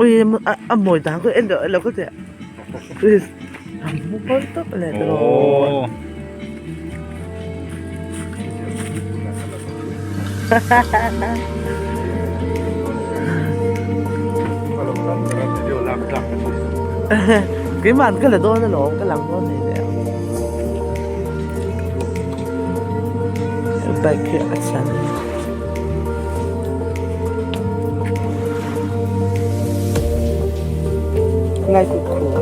Ui a mawi dan kha en lo ka teh Chris a mu pawn tawp leh tawh. Keimah ka la dawn alawm ka lang dawn nei leh ang bike hi a chhan a ni. Lai kut khuh.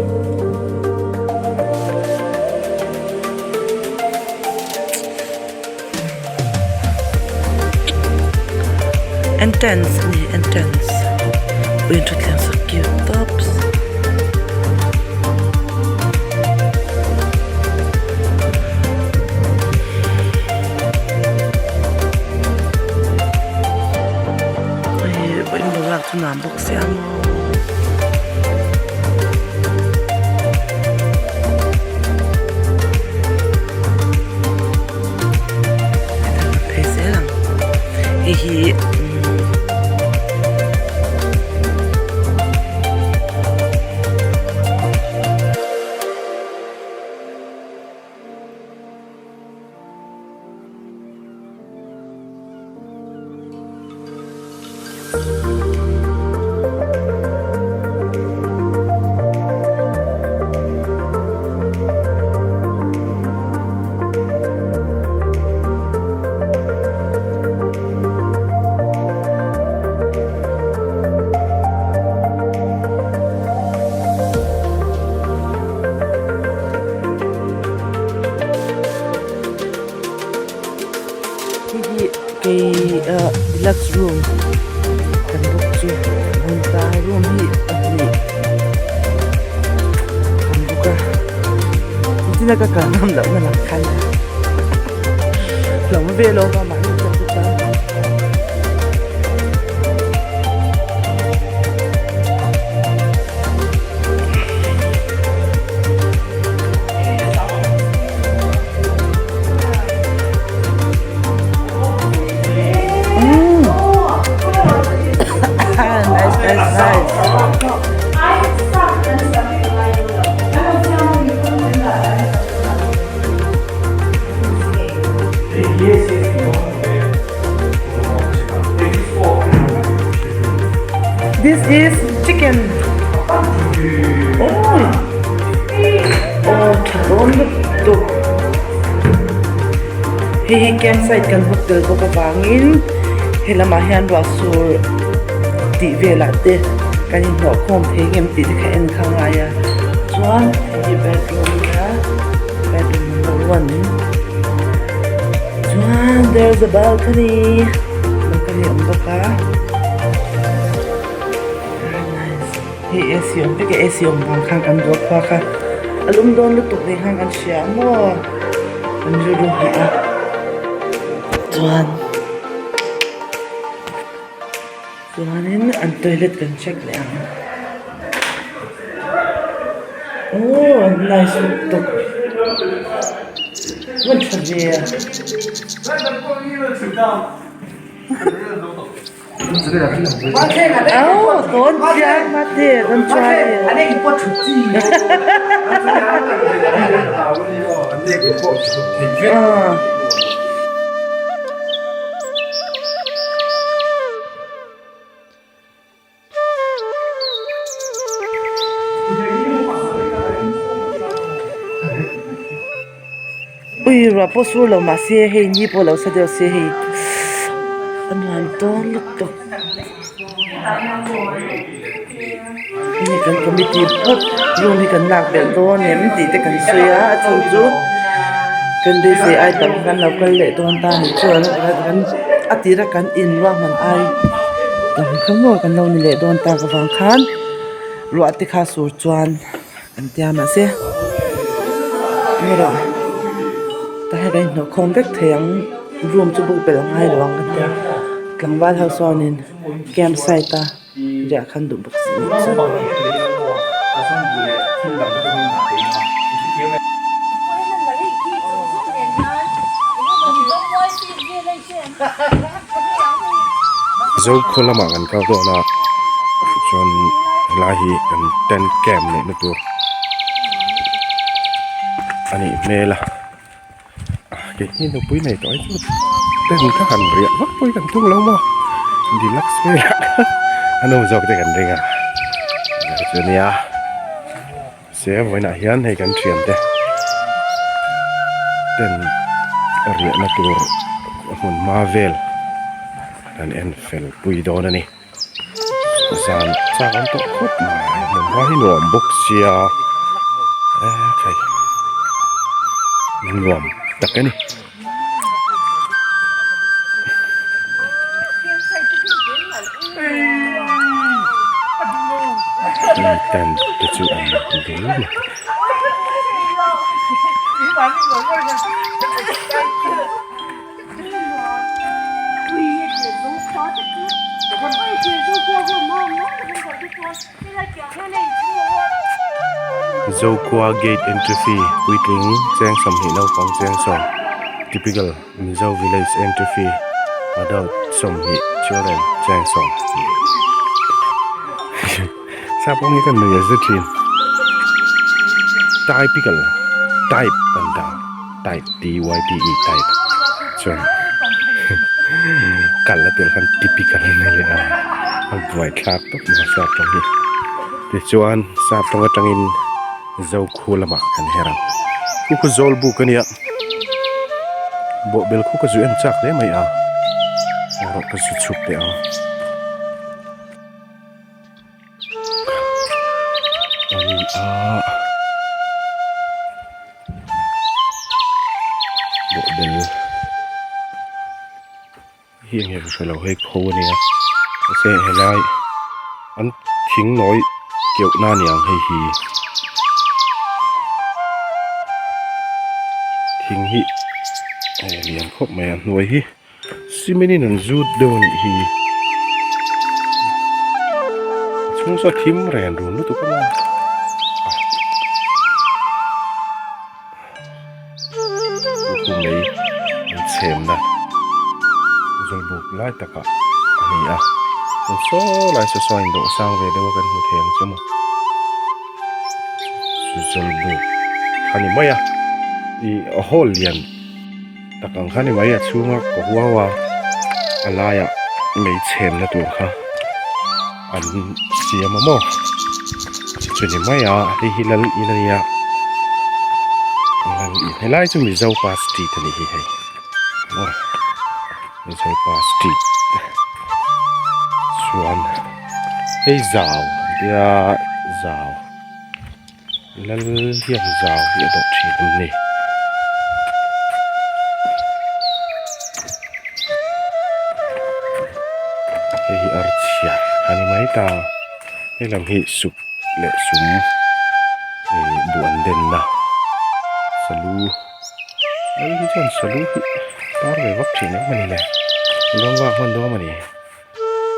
Entrance a ni entrance ui thutthleng sak cute tawps. Hei pawhin boruak chu nuam bawk sia maw. Phei zel ang hei hi Hei hi kei ah deluxe room kan book chu hmun ta room hi pahnih kan book a nichina ka kal ngam loh na lam khan hlawm vel awm a mahni te chu chuan. Nice nice nice. This is chicken. Oh, oh, tha dawn lutuk. Hei hi campsite kan book tel bawk avangin he lamah hian ruah sur tih velah te kan inhnawh khawm thei ngem tih te kha en kha a ngai a chuan hei hi bedroom nia bedroom number one chuan there is a balcony balcony a awm bawk a very nice hei ac awm vek a ac awm vang khan kan duat phak a a lum dawn lutuk nen khan kan hria maw. An rilru hah a chuan chuanin an toilet kan check leh ang aww nice lutuk hman tha ve a. Oh, don't try, Mate, don't try. Ui ruah pawh sur lo mahse hei ni pawh lo sa deuh se hei a nuam dawn lutuk hei kan committee phawt room hi kan lak belh dawn em tih te kan sawi a a chhan chu kan beisei ai tam khan lo kal leh dawn ta anih chuan a tira kan in ruahman ai tam kha maw kan lo ni leh dawn tak avang khan ruah te kha sur chuan. An tia mahse erawh tah hian kan inhnawh khawm vek thei ang room chu book belh a ngai lo ang ka tia tlangval ho chuanin camp site a riah khan duh bawk si anih chu. Zokhaw lamah kan kal dawn a. Chuan helai hi kan tent camp neih na tur a nih hmel a keini nupui nei tawh hi chu tent kha han riah vak pawh hi kan tum lo maw deluxe velah khan a nawm zawk te kan ring a chu ania se vawiinah hian hei kan thiante tent riahna tur hmun hma vel kan en fel pui dawn a ni. Zan chak an tawh khawp mai hmun hma hi nuam bawk sia ekhai nuam tak a ni. Tent te chu an dul mai. Zokhua gate entry fee puitling cheng 20 naupang cheng 10 typical Mizo village entry fee adult 20 children cheng 10 sap awm hi ka nuih a za thin typical type an dah. Type, T-Y-P-E, type chuan kal a tel khan typical a ni leh a, a buai thlak tawp mai sap tawng hi. Tichuan sap tawng atangin Zokhu lamah kan her ang. Khu khu zawl buk a nia, bawhbel khu ka zu en chak hle mai a, erawh ka zu chhuk teh ang. A ni a. Bawhbel hi eng nge ka hre lo hei kho a nia mahse helai an thing nawi keuh na a ni ang hei hi thing hi a lian khawp mai a hnuai hi. Cement in an zut deuh a nih hi a chhung saw thim ren run lutuk a maw a mai an chhem na zawlbuk lai takah a ni a chuan saw lai saw saw a indawh sang ve deuh a kan hmu thei ang chu maw chu zawlbuk a ni mai a ih a hall lian. Tak ang kha ni mai a chhunga ka huau a a laiah mei chhemna tur kha an siam a maw chu chu ni mai a hei hi lal in a nia lal in helai chu mizo pa street a nih hi hei maw mizo pa street chuan hei zau an tia zau. Lal hian zau hi a dawh thin em ni? Hei hi archhiar a ni mai ta. He lam hi suk leh sum ih buh an denna salu lal hi chuan salu hi tar ve vak thin em a ni le ram vak hman dawn a ni.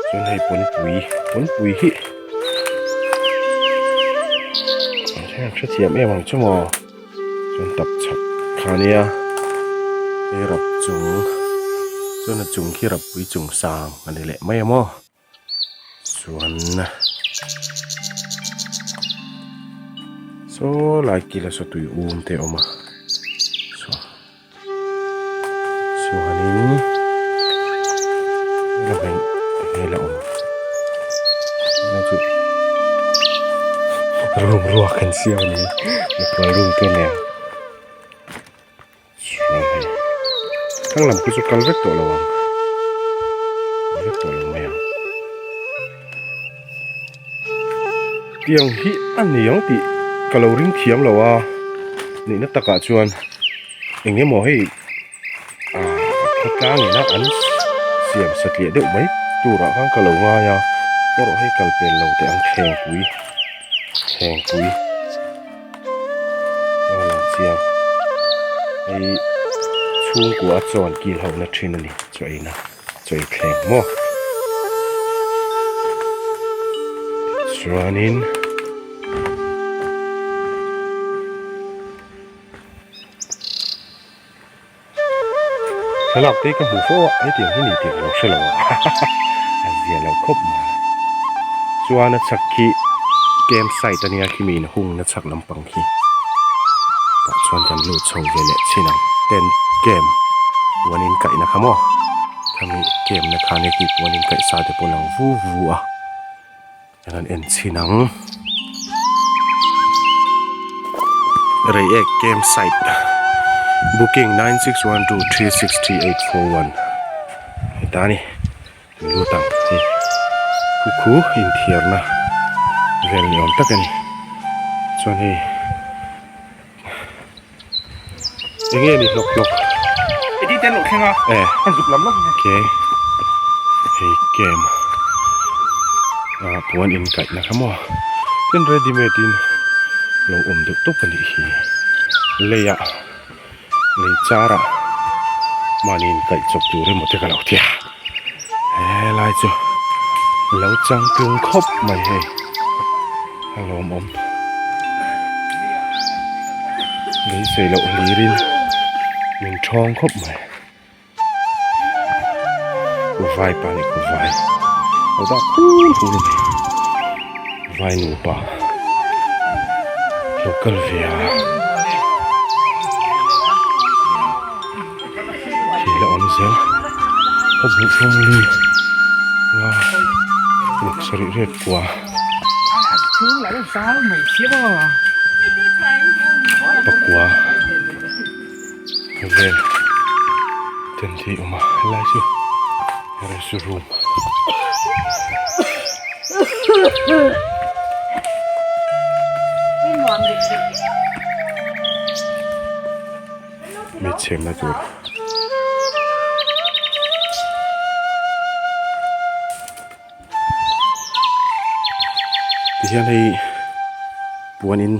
Chuan hei pawnpui pawnpui hi an hrethiam em ang chu maw chuan tap chhak kha ania hei rap chung chuan a chung khi rappui chung sang a ni leh mai a maw chuan saw lai kila saw tui um te a awm a saw. Chuanin helai hei la awm helai chu room ruak an siam a ni mikhual room te nen chuan hei thlang lam khi chu kal vek tawh lo ang kal vek tawh lo mai ang tiang hi a ni ang tih ka lo ring thiam lo a nihna takah chuan. Eng emaw hei ah khawtlang ina an siam satliah deuh mai turah khan ka lo ngai a erawh hei kal pel lo teh ang thlengpui thlengpui a lang chiang hei chhungkua chuan kil ho na thin a ni chaw ei na chaw ei thleng maw chuanin. Thlalak te hi ka hmu fo a, hetiang hi ni tih ka lo hre lo a, a zia lo khawp mai. Chuan a chhak khi camp site a nia khi mi inhungna chhak lampang khi tah chuan kan lut chho ve leh chin ang tent camp puan in kaihna kha maw khami camp na khan heti puan in kaih sa te pawh a lang vu vu a. Kan han en chhin ang. Reiek camp site booking 9612363841 heta a ni kan lut ang hei khu khu inthiarna vel ni awm tak a ni chuan hei Eng nge ni hlawk hlawk? Eti te an lo thleng a, an zuk lam lawk nge. Okay. Hei camp ah puan in kaihna kha maw tin ready made in lo awm deuh tawp a nih hi. Lei ah lei char ah mahni in kaih chawp tur emaw te ka lo ti a. Helai chu lo changtlung khawp mai hei a lawmawm beisei loh hlirin min thawng khawp mai vai pa leh vai lo dah khur khur a ni vai nupa lo kal ve a. Thil a awm zel a buh rawng li nga ruk sarih riat kua pakua vel tent hi a awm a helai chu rest room. Hmeichhemna tur. Tihian hei puanin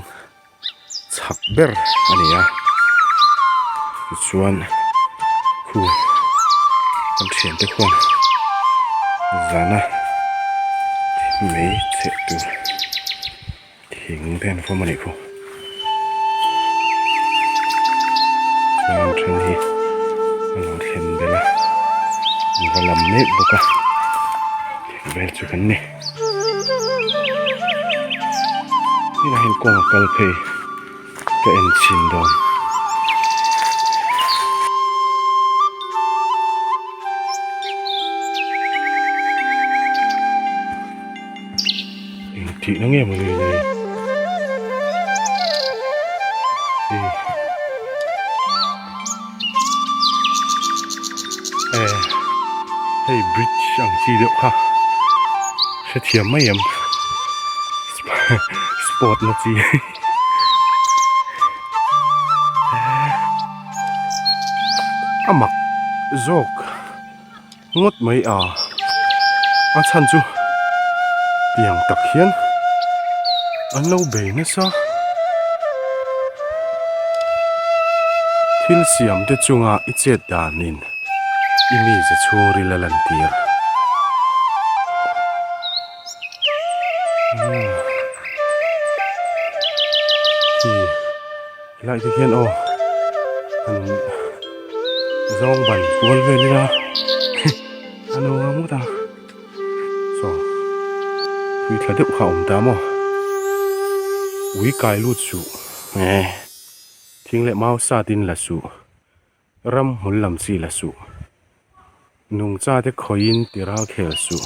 chhak ber a ni a tichuan khu kan thiante khuan zana mei chheh tur. Thing te an fawm a nih khu. Chuan then hi a lo thlen belh a, an va lam mek bawk a, thing vel chu kan ni. Tunah hian kawng a kal phei ka en chhin dawn. Engtihna nge maw ni le hei eh hei bridge ang chi deuh kha hrethiam mai em sport na chi a mak zawk. Ngawt mai a, a chhan chu tiang tak hian an lo bei nasa. Thil siam te chunga i chet danin i mize chhungril a lantir. Khi helai te khian aw han zawng ban kual vel ila a lo ang ngawt a saw tui thla deuh kha a awm ta maw ui kai lut suh nge thing leh mau sat in la suh ram hmul lam chi la suh nungcha te khawiin ti ral khel suh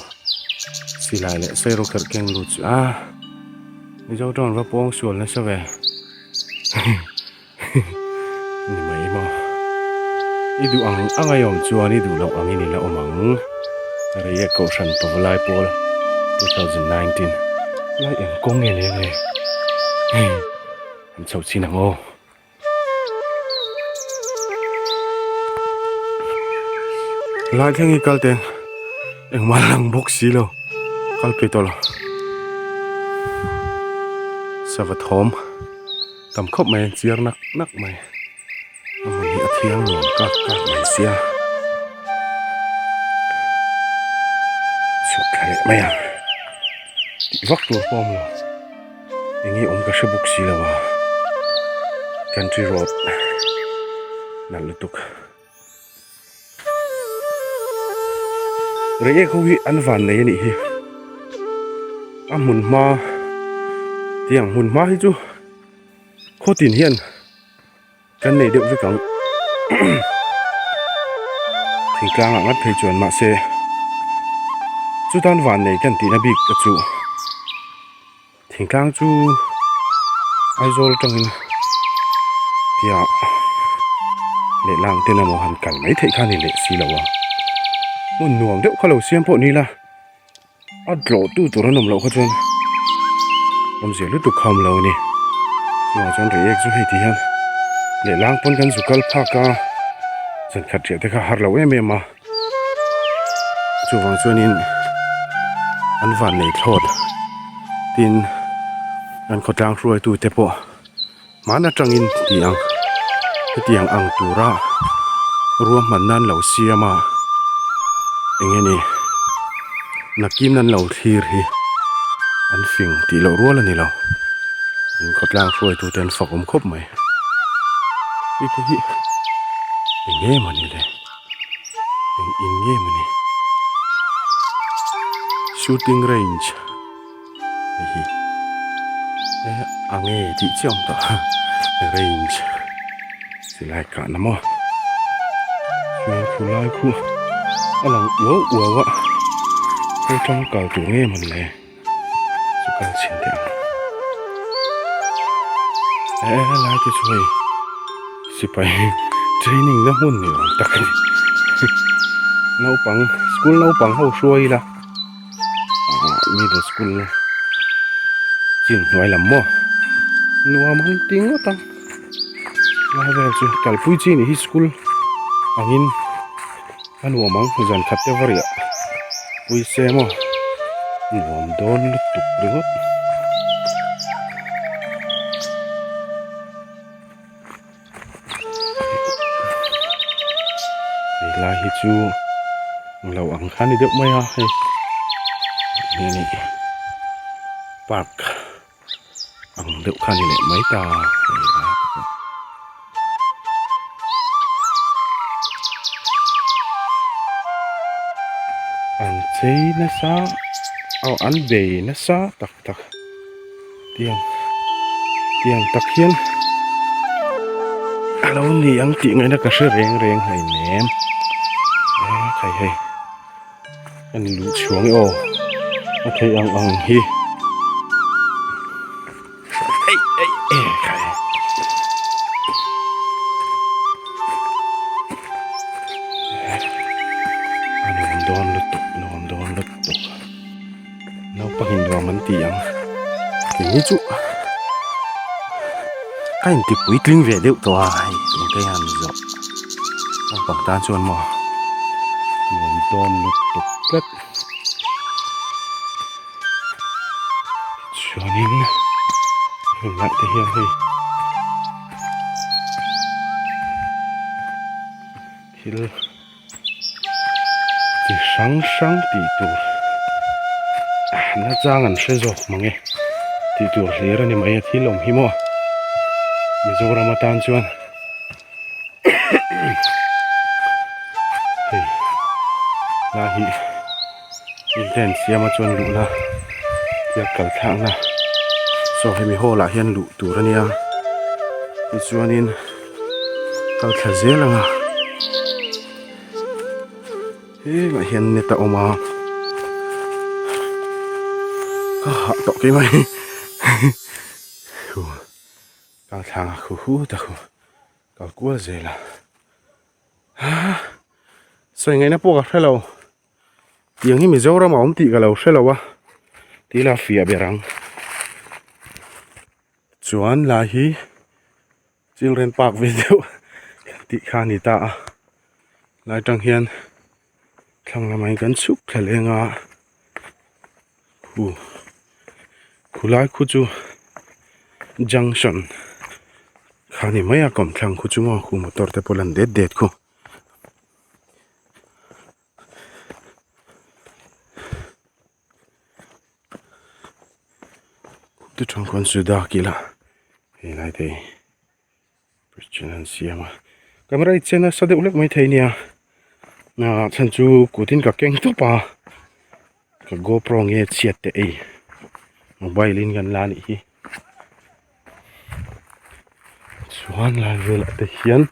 silai leh sairawkherh keng lut suh a Mizo tawng va pawng sual nasa ve. Ni mai maw. I duh ang ang a i awm chuan i duh loh angin i la awm ang. Reiek Kohhran Pavalai Pawl 2019 Lai eng kawng nge ni ang e? An chho chin ang aw. Lai thleng hi kal teng engmah lang bawk si lo kal phei tawh lo. Sava thawm. Tam khawp mai an chiar nak nak mai a hmun hi a thiang nuam kak kak mai sia chhuk thla leh mai ang tih vak tur pawh a awm lo eng nge awm ka hre bawk si lo a country road nalh lutuk rei ek ho hi an van nei a nih hi. A hmun hma tiang hmun hma hi chu khawtin hian kan nei deuh vek ang thingtlang ah ngat phei chuan mahse chutan van nei kan tihna bik te chu thingtlang chu Aizawl atangin tia lehlang ten emaw han kal mai theih kha a ni leh si lo a hmun nuam deuh kha lo siam pawh ni ila. A tlawh tu tur an awm loh kha chuan awmzia lutuk kha awm lo a ni chungah chuan reiek chu hei ti hian lehlang pawn kan zu kal phak a zan khat riah te kha har lo em em a chuvang chuanin an van nei thlawt tin an khawtlang hruaitu te pawh hman atangin ti ang hetiang ang tura ruahman nan lo siam a eng nge ni nakin an lo thlir hi an fing tih loh rual a ni lo an khawtlang hruaitu te an fak awm khawp mai hei te hi eng nge mawni le eng in nge mawni shooting range. Hei hi eh a nge tih chiah awm tawh a range silai kahna maw chuan khu lai khu a lang uau uau a khawi tang kal tur nge mawn le chu kal chhin teh ang eh helai te chu hei sipai training na hmun ni awm tak a ni naupang school naupang ho hruai ila. Middle school chin hnuai lam maw nuam ang ti ngawt ang lai vel chu kalpui chi ni hi school angin a nuam ang zan khat te va riah pui se maw nuam dawn lutuk ringawt. Helai hi chu lo ang kha ni deuh mai a hei enge ni park ang deuh kha ni leh mai ta hei lai te pawh. An chei nasa aw an bei nasa tak tak. Tiang tiang tak hian a lo ni ang tih ngaihna ka hre reng reng hleinem eh khai hei a ni luh chhuang e aw a theih ang ang hi ei ei eh khai a nuam dawn lutuk nuam dawn lutuk. Naupang in nuam an ti ang kei hi chu ka inti puitling ve deuh tawh a hei engte hian zawh naupang tan chuan maw nuam dawn lutuk tlat chuanin heng lah te hian hei thil. Chi hrang hrang tih tur nachang an hre zawk mang e tih tur hlir a ni mai a thil awm hi maw Mizoram atan chuan hei lai hi intent siama chuan luhna tia kal thlakna saw hemi hall ah hian luh tur a nia tichuanin. Kal thla zel ang a hengah hian net a awm a ka hah tawh kei mai hu kal thlang a khu hu ta khu kal kual zel a sawi ngaihna pawh ka hre lo tiang hi Mizoram a awm tih ka lo hre lo a tila fiah ber ang. Chuan lai hi children park ve deuh tih kha a ni ta a lai tang hian thlang lamah hian kan chhuk thla leng a khu khulai khu chu junction kha a ni mai a kawmthlang khu chu maw khu motor te pawh lan det det khu. Ti tang khawn suda kila hei lai te hi bridge an siam a camera hi chen nasa deuh hlek mai thei nia ah chhan chu kutin ka keng tawp a ka gopro nge chhiat teh ei. Mobile in kan la anih hi. Chuan lai velah te hian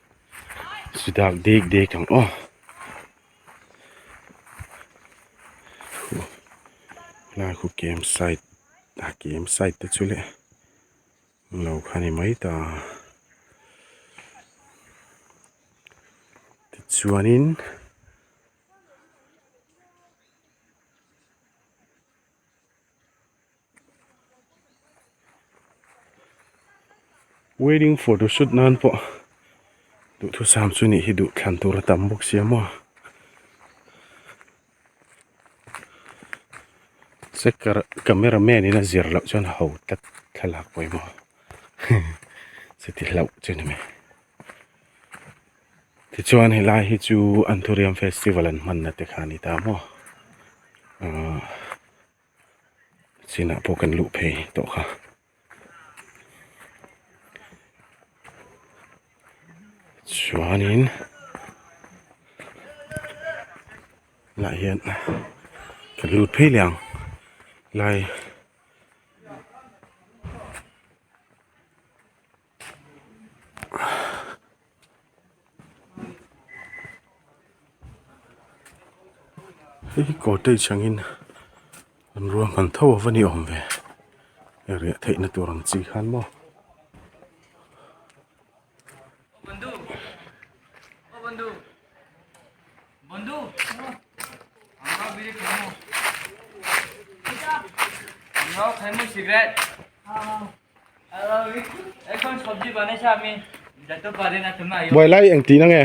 chi dak dek dek ang aw. Lai khu camp site a camp site te chu leh lo kha ni mai ta. Tichuanin. Wedding photo shoot nan pawh duhthusam chu nih hi duh thlan tur a tam bawk sia maw checker camera man in a zir loh chuan a ho tlat thlalak pawimawh chuti hlauh chu a ni mai. Tichuan helai hi chu Anthurium festival an hmanna te kha a ni ta maw ahh chinah pawh kan luh phei tawh kha. Chuanin lah hian kan lut phei leh ang lai. Hei hi cottage angin an ruahman tho a va ni awm ve riah theihna tur ang chi khan maw. Buai lai eng tih na nge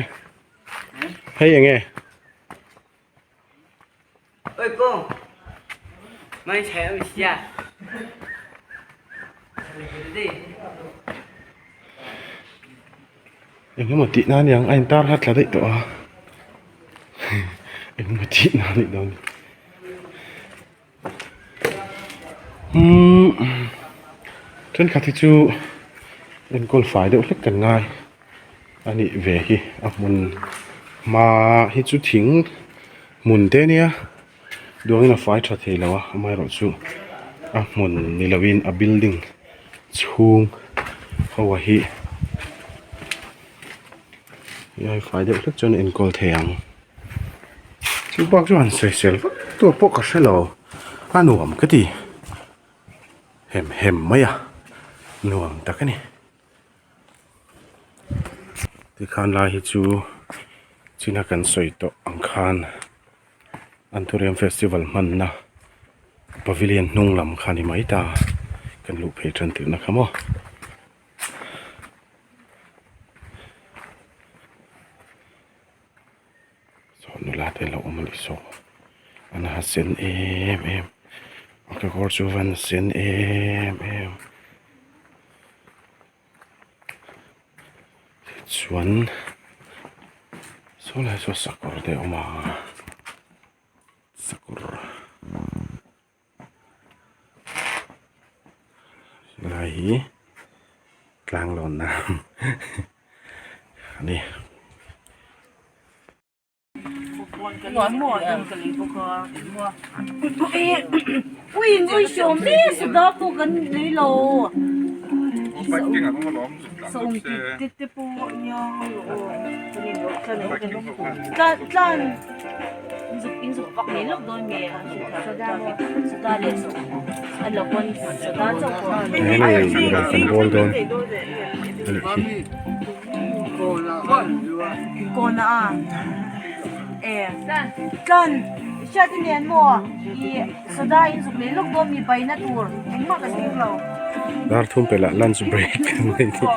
hei eng nge eng emaw tih na aniang a intar hlat thla daih tawh a eng emaw tih na anih dawn hi. Umm thenkhat hi chu enkawl fai deuh hlek kan ngai a nih ve hi a hmun hma hi chu thing hmun te ania duangin a fai tha thei lo a amaherawhchu a hmun ni lovin a building chhung ho a hi hei fai deuh hlek chuan a enkawl thei ang. Chu bak chu han sawisel vak tur pawh ka hre lo a nuam ka ti hem hem mai a nuam tak a ni tikhan lai hi chu china kan sawi tawh ang khan Anthurium festival hmanna pavilion hnung lam kha a ni mai ta kan luh phei tan tirhna kha maw. Saw nula te lo awm a nih saw an ha sen em em a kekawr chu van sen em em tichuan saw lai saw sakawr te a awm a sakawr. Helai hi tlang lawnna a ni. Hei rawng kan bawl dawn a nih hi. Dar thum pelh ah lunch break kan nei thei.